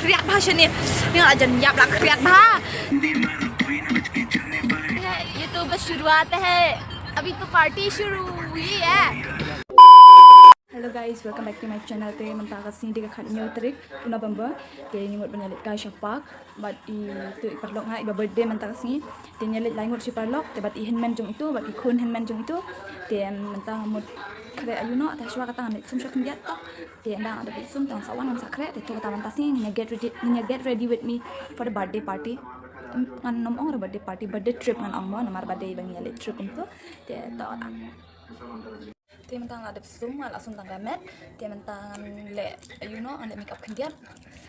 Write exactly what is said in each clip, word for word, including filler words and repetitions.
Khriat bha shane. Ni la jan ïap la khriat bha. ये तो बस शुरुआत है, अभी तो पार्टी शुरू हुई है। Hello guys, welcome back to my channel. Te mynta ka sngi dei ka khathynñiew tarik u November. Te ngi mut ban ïaleit kai sha park bad i tu i paralok nga iba birthday mynta ka sngi. Te ngi ïaleit lai ngut shi paralok te bad i hynmen jong itu bad i khun hynmen jong itu. Te mynta nga mut khreh aïu noh, te shuwa kata ngan leit sum sha khyndiat tok. Te ynda nga dep leit sum te ngan sa wan ngan sa khreh. Te to kata mynta sngi ngan ïa get ready, ngan ïa get ready with me for the birthday party. Ngan ym ong re birthday party, birthday trip ngan ong mo, namar ba dei ba ngi ïaleit trip kumtu. Te to kata. Te mynta nga la dep sum, nga la sum tang ka met. Te mynta ngan leh, you know, ngan leh makeup khyndiat.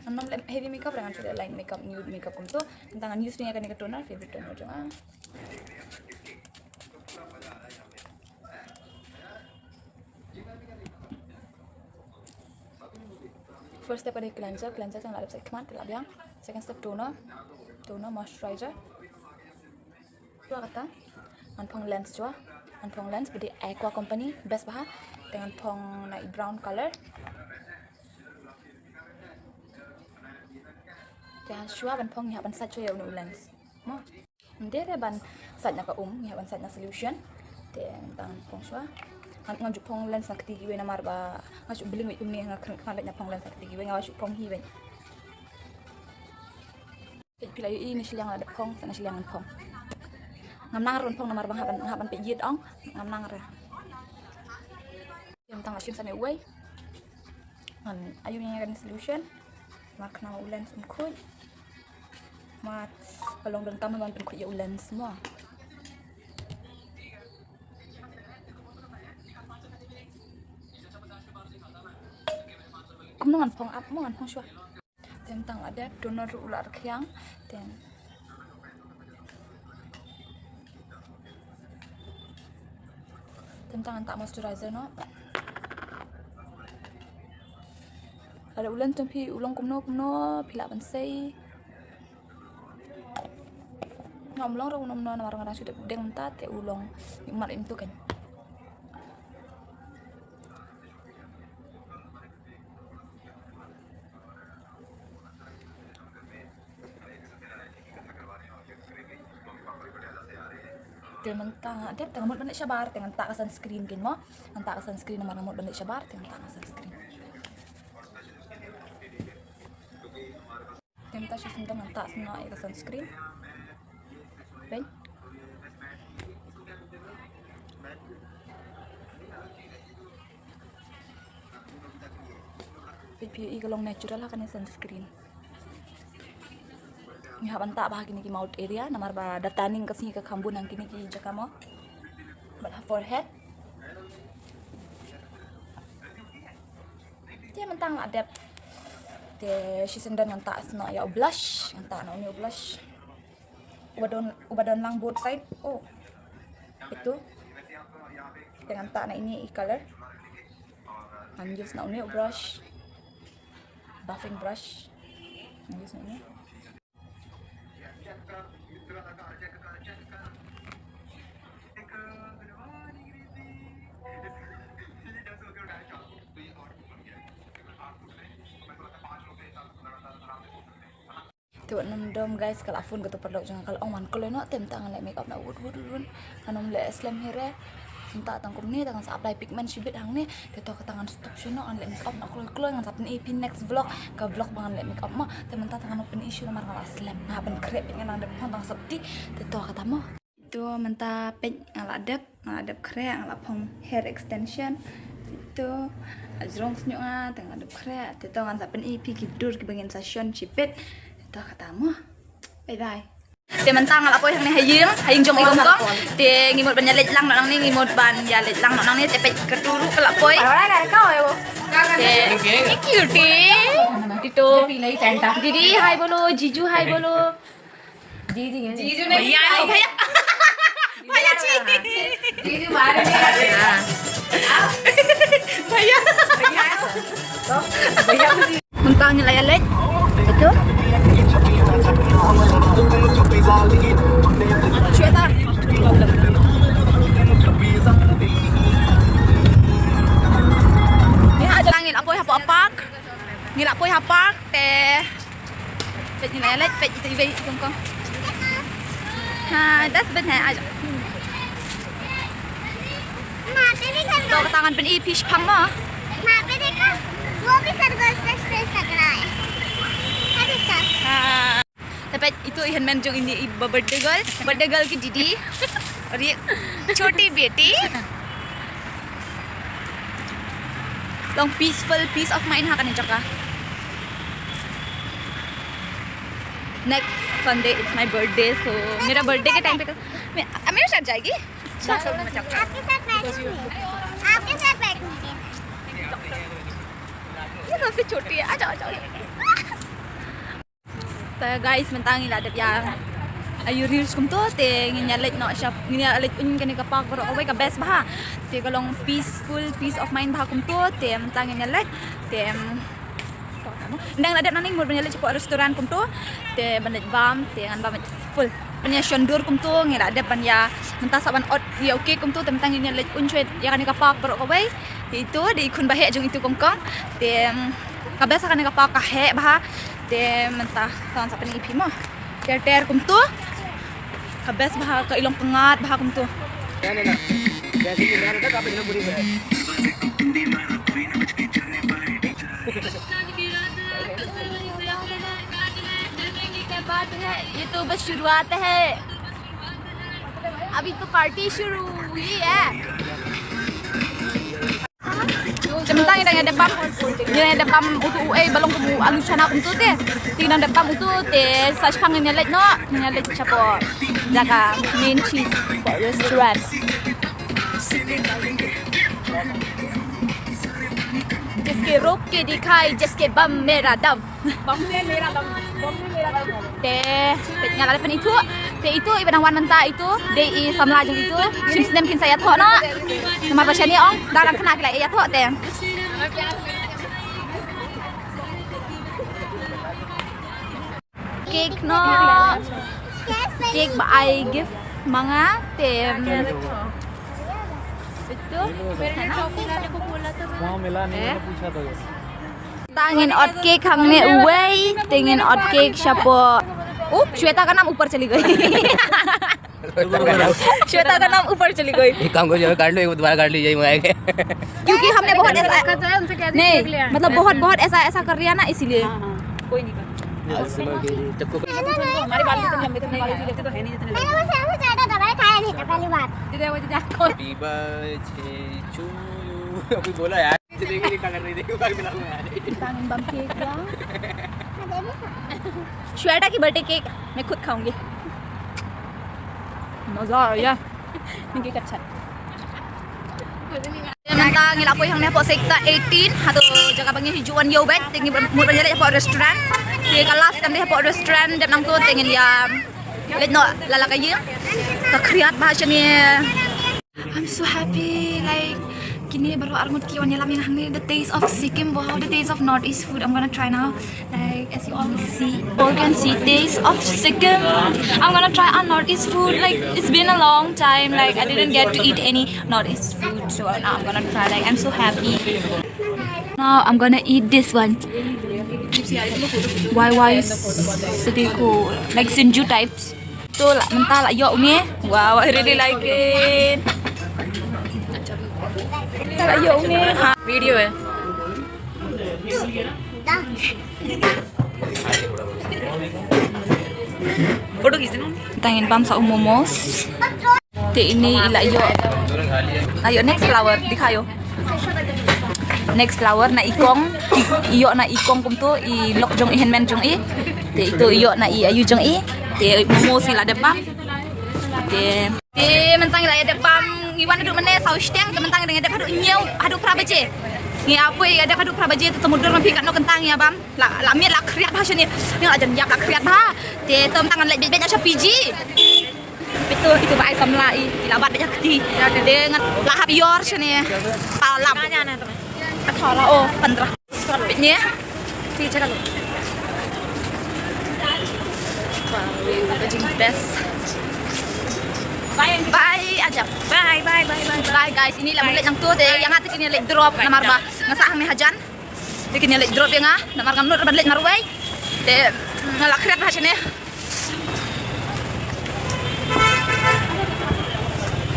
Ngan ym leh heavy makeup re, ngan shu leh light makeup, nude makeup kumtu. Mynta ngan use ïa kane ka toner, favorite toner jong nga. First step ka dei cleanser, cleanser te nga la dep sait khmat, te la biang. Second step toner, toner moisturizer. Shuwa kata ngan phong lens shuwa. Ngan phong lens ba dei Aqua company, best bha. Te ngan phong na i brown color. Te shuwa ban phong ngi hap ban sait shuwa ïa une u lens. Mo. Ym dei re ban sait na ka um, ngi hap ban sait na solution. Te ngan phong shuwa. Ngan, ngan ju phong lens na kti kiwei namar ba nga shu bling wei kumne, nga kren khmat leit na phong lens na kti kiwei, nga shu phong hi wei. Phi la ïohi ne shiliang la dep phong, sa ne shiliang ngan phong. Ngam nang ruh phong namar ba nga hap ban, nga hap ban peit ïit ong, ngam nang re. Ïa mynta nga shim sa ne uwei. Ngan ayu ïa kane solution. Mar khnang u lens um khuid. Mar ka long donkam ban pynkhuid ïa u lens mo. Kumno ngan phong ap mo, ngan phong shuwa. Te mynta nga dep toner ruh u la rkhiang. Te, te mynta ngan tah moisturizer noh. Lada u lens jong phi u long kumno kumno phi lah ban sei. Ngam long ruh kumno kumno namar nga dang shu dep deng mynta te u long mih mat into kan. Te mynta nga dep, te nga mut ban leit shabar te ngan tah ka sunscreen kin mo. Ngan tah ka sunscreen namar nga mut ban leit shabar te ngan tah ka sunscreen. Te mynta shisien te ngan tah shuwa ïa ka sunscreen. Peit. Peit phi ïohi ka long natural ha kane sunscreen. Ngi hap ban tah bha ha kine ki mouth area namar ba da tanning ka sngi ka kham bun ha kine ki jaka mo. Bad ha forehead. Te mynta nga la dep. Te shisien don ngan tah shuwa ïa u blush, ngan tah na une u blush. Uba don, uba don lang both side. Oh. Itu. Te ngan tah na ine i color. Ngan use na une u brush. Buffing brush. Ngan use na ine. Te wat nym dom guys, ka la phone ka tu paralok jong nga, ka la ong wan kloi noh, te mynta ngan leh makeup na wut wut wut wut. Ngan ym leh slem hi re. Mynta tang kumne, tang ngan sa apply pigment shibit hangne. Te to kata ngan stop shuh noh, ngan leh makeup na kloi kloi, ngan sa pyni phi next vlog. Ka vlog ba ngan leh makeup mo. Te mynta tang ngan pyni shuh namar nga la slem. Nga hap ban khreh peit, nga nang dep phong tang sopti. Te to kata mo. To mynta peit nga la dep, nga la dep khreh, nga la phong hair extension. To la jrong snieh nga, te nga la dep khreh. Te to ngan sa pyni phi ki dur kiba ngin sa shon shibit. Te to kata mo. Bye bye. Te mynta nga la poi hangne ha ïing, ha ïing jong i Hong Kong. Te ngi mut ban ïaleit lang noh nangne, ngi mut ban ïaleit lang noh nangne, te peit katu ruh ka la poi. Te cute. Dito. Didi hi bolo, Jiju hi bolo. जीजू जीजू नहीं, भैया, भैया। भैया जी। जीजू मारेंगे। भैया। भैया। तो भैया को Mynta ngi la ïaleit. Itu. Shweta. Ngi ha jalan, ngi la poi hapoh park. Ngi la poi ha park te Peit ni la, peit itu iwei i kongkong. Ha, das bet hai aja. तो कतांगन बन ई फिश फंगो। वहाँ पे देखो, वो भी सर्कल से स्पेस लग रहा है। है देखा? हाँ। Te peit itu i hynmen jong ini i ba birthday girl, birthday girl ki didi. Aur ye choti beti. Long peaceful, peace of mind ha kane jaka. Next Sunday it's my birthday, so मेरा birthday के टाइम पे तो मैं, मैं शायद जाएगी। आपके साथ बैठूंगी। आपके साथ बैठूंगी। ये सबसे छोटी है। आ जाओ, आ जाओ। Te guys, mynta ngi la dep ïa ayu reels kumto te ngin ïa leit noh shap, ngin ïa leit un kane ka park baroh kawei, ka best bha. Te ka long peaceful, peace of mind bha kumto te mynta ngin ïa leit te, mm, nang la dep nangne mut ban ïa leit shapoh restaurant kumto te ban leit bam te ngan bam full. Ban ïa shon dur kumto ngi la dep ban ïa mynta sa ban ot ïa u cake kumto te mynta ngin ïa leit un shuwa ïa kane ka park baroh kawei. Te itu dei i khun ba heh jong itu kongkong te, mm, ka best ha kane ka park ka heh bha. Te mynta tang sa pyni ïa phi mo. Ter ter kumto. Ka best bha, ka i long pyngngad bha kumto. ये तो बस शुरुआत है, अभी तो पार्टी शुरू हुई है। Te mynta ngi dang ïa dep bam, ngi dang ïa dep bam utu u ei ba long kum u alu chana kumto te. Te ngi dang dep bam utu te sa shipang ngin ïa leit noh, ngin ïa leit shapoh jaka main cheese restaurant. जिसके रोक के दिखाई, जिसके बम मेरा दम। Te, te nga la dep pynithuh. Te itu i ba dang wan mynta itu dei i samla jong itu. Shim snem kin sa ïathoh noh. Namar ba shane ong dang dang khynnah ki la ïathoh te. Cake noh. Cake ba ai gift ma nga te. Itu. वहाँ मिला नहीं, मैंने पूछा था। Te ngin ot cake hangne uwei, te ngin ot cake shapoh. Oh, श्वेता का नाम ऊपर चली गई। श्वेता का नाम ऊपर चली गई। एक काम करो, जो काट लो, एक दोबारा काट लीजिए, मंगाएंगे। क्योंकि हमने बहुत ऐसा, नहीं, मतलब बहुत, बहुत ऐसा, ऐसा कर लिया ना, इसीलिए। कोई नहीं। आज सुबह के लिए चक्को का हमारे बाल भी तो लंबे थे, अपने बाल भी लेते तो है नहीं जितने। मैंने बस ऐसे ज्यादा दवाई खाया नहीं था पहली बार। दे दे, वो दे दे। Happy birthday to you। अभी बोला यार। देखो, देखो, क्या कर रही है, देखो, क्या मिला हुआ है। Tang bam cake ya. श्वेता की बर्थडे केक मैं खुद खाऊंगी। मजा आ गया। ये केक अच्छा है। Mynta ngi la poi hangne hapoh sector eighteen, hato jaka ba ngi hijuh wan ïew bad, te ngi mut ban ïaleit hapoh restaurant. Te ka last kan dei hapoh restaurant, dep nangto te ngin ïa leit noh la la ka ïing. Ka khriat bha shane. I'm so happy, like, kine baroh arngut ki wan ïalam ïa nga hangne, the taste of Sikkim, wow, the taste of Northeast food, I'm gonna try now. Like, as you all see, all can see taste of Sikkim. I'm gonna try our Northeast food. Like, it's been a long time. Like, I didn't get to eat any Northeast food, so now I'm gonna try. Like, I'm so happy. Now I'm gonna eat this one. Why, why is it cool? Like Sinju types. To la mynta la ïoh uni. Wow, I really like it. La ïoh uni. Ha. Video eh. Photo kheench na. Tang in bam sa u momos. Te ini i la ïoh. La ïoh next flower, dikhayo. Next flower na i kong, i ïoh na i kong kumto, i lok jong i, hynmen jong i. Te ito i ïoh na i ayu jong i. Te momos ngi la dep bam. Te, te mynta ngi la dep bam, ngi wan haduh mynne saw shiteng, te mynta ngi dang dep haduh hynñiew, haduh phra baje. Ngi ap ïa dep haduh phra baje, te to mutdur ma phi katno kynta ngi ïa bam. La, la miet la khriat bha shane. Ngi la jan ïap la khriat bha. Te to mynta ngan leit beit beit sha P G. Ito, ito ba ai samla i, i la bat beit ha kti. Te ngan la hap ïor shane. Palam. Athara, oh, pandra. Beit ne. Best. Bye, aja. Bye, bye, bye, bye. Bye, guys. Ini la mut leit nangto te ïa nga te kin ïa leit drop namar ba nga sah hangne hajan. Te kin ïa leit drop ïa nga namar ngam nud ban leit marwei. Te Nga la khriat bha shane.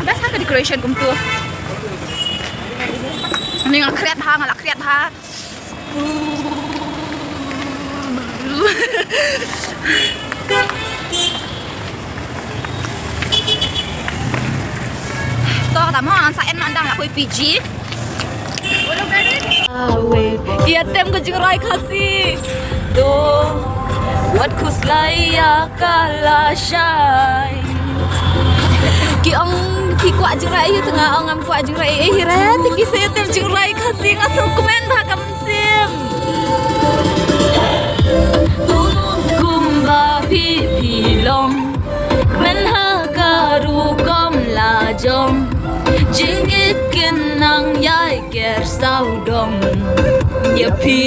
Best ha ka decoration kumtu. Ni nga khriat bha, nga la khriat bha. To kata mo, ngan sa en ma dang la poi P G. Ki ïa tem ka jingrwai Khasi. To wat khuslai ïa ka lashai. Ki ong ki kwah jingrwai ïa, te nga ong ngam kwah jingrwai ïa hi re, te ki sa ïa tem jingrwai Khasi, nga sngewkmen bha ka mynsiem. Kumba phi phi long, kmen ha ka rukom la jong, jingit kin nang ïai ker sawdong ïa phi.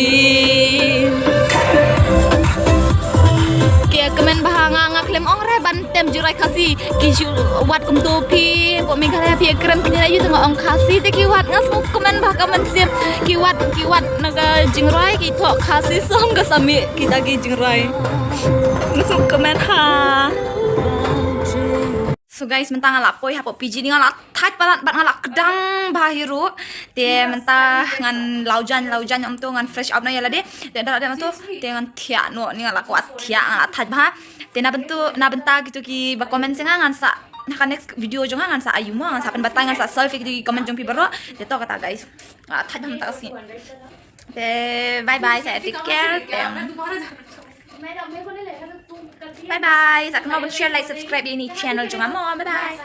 Ki kmen bha, nga, nga khlem ong re ban tem jingrwai Khasi. Ki shu wad kumto phi, hapoh Meghalaya phi kren kine ïa yu, te nga ong Khasi te ki wad, nga sngewkmen bha ka mynsiem. Ki wad, ki wad na ka jingrwai, ki thoh Khasi song ka sami kita ki jingrwai. Nga sngewkmen ha. So guys, mynta nga la poi hapoh P G, ni nga la thait palat bad nga la kdang bha hi ruh. Te mynta ngan lawjan, lawjan ym to, ngan fresh up noh ïa lade. Te da lade ym to, te ngan thiah noh, ni nga la kwah thiah, nga la thait bha. Te na bynta, na bynta kito kiba comment sha nga, ngan sa, na ka next video jong nga ngan sa ai mo, ngan sa pynbatai, ngan sa solve kito ki comment jong phi baroh. Te to kata guys, nga la thait bha mynta ka sngi. Te bye bye, sa take care. Te bye bye, sa kynmaw ban share, like, subscribe ïa ini channel jong nga mo. Bye bye.